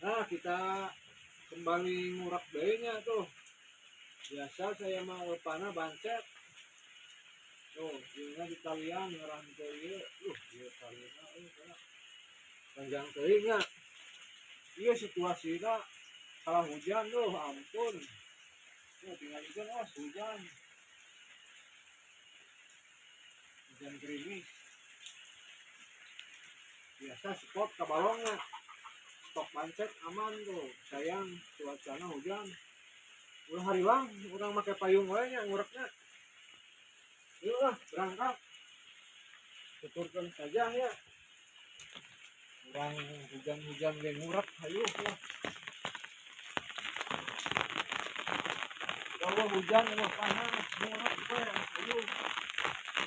Nah, kita kembali ngurak deui tuh. Biasa saya mah eupana bancet. Tuh, ieu di talian ngarah teu ieu. Ieu talina euy kana. Panjang teuing nya. Ieu situasina kalah hujan tuh, ampun. Tuh tinggal hujan, oh hujan. Hujan gerimis. Biasa spot ka balongnya. Stok bancet aman tuh. Sayang cuacana hujan. Ulah hariwang, urang make payung wae nya ngurekna. Yuk lah, berangkat. Tuturkan saja ya. Urang hujan-hujan ge ngurek, hayu lah. Kalau hujan mah panas, ngurek we, hayu.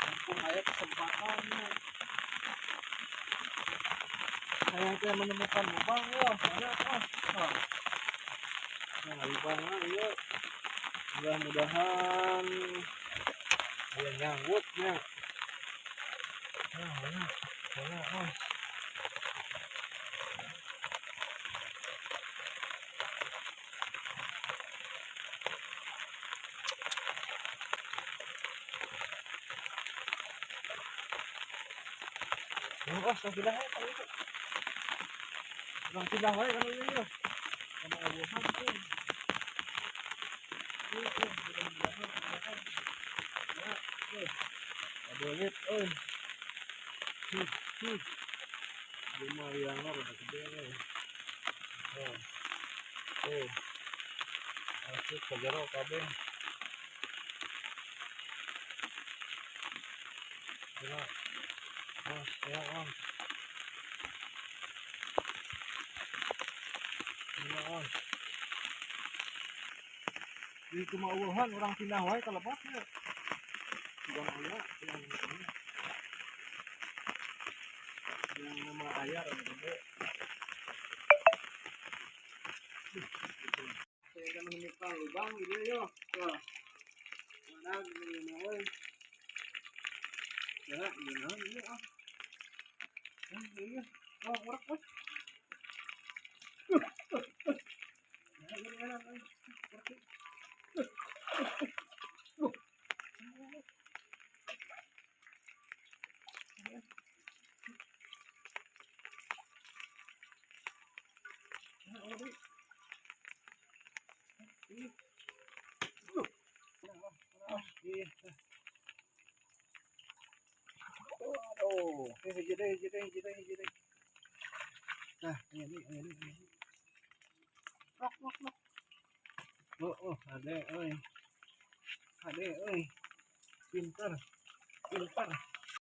Mumpung aya kesempatannya. Saya teh menemukan lubang ya, mana ah. Nah, lubangna ieu mudah-mudahan aya nyanggutnya. Nah, mana? Mana ah. Oh, pindah wae kalau itu. Urang pindah wae kalau ieu ya. Sama eueuhan tuh. Ieu tuh, mudah-mudahan. Ya, tuh. Kabelit euy. Lumayan lah udah gede nih. Oh. Tuh. Masuk ke jero kabeh. Gila. Oh, ya, oh. Gila, oh. Di cuma eueuhan urang pindah wae ka lebaknya. Bukan aya, yang ini. Yang nama ayah rada gede. Saya udah menemukan lubang gitu yo. Tuh. Mana gini euy. Ya, gimana ini ah. Nah, iya. Oh, ngurek euy. Nah, gimana euy. Ngurek. Aduh, hiji deui, hiji deui, hiji deui, hiji deui. Nah, ini. Lok, lok, lok. Oh, ade euy. Ade euy. Pinter. Pinter.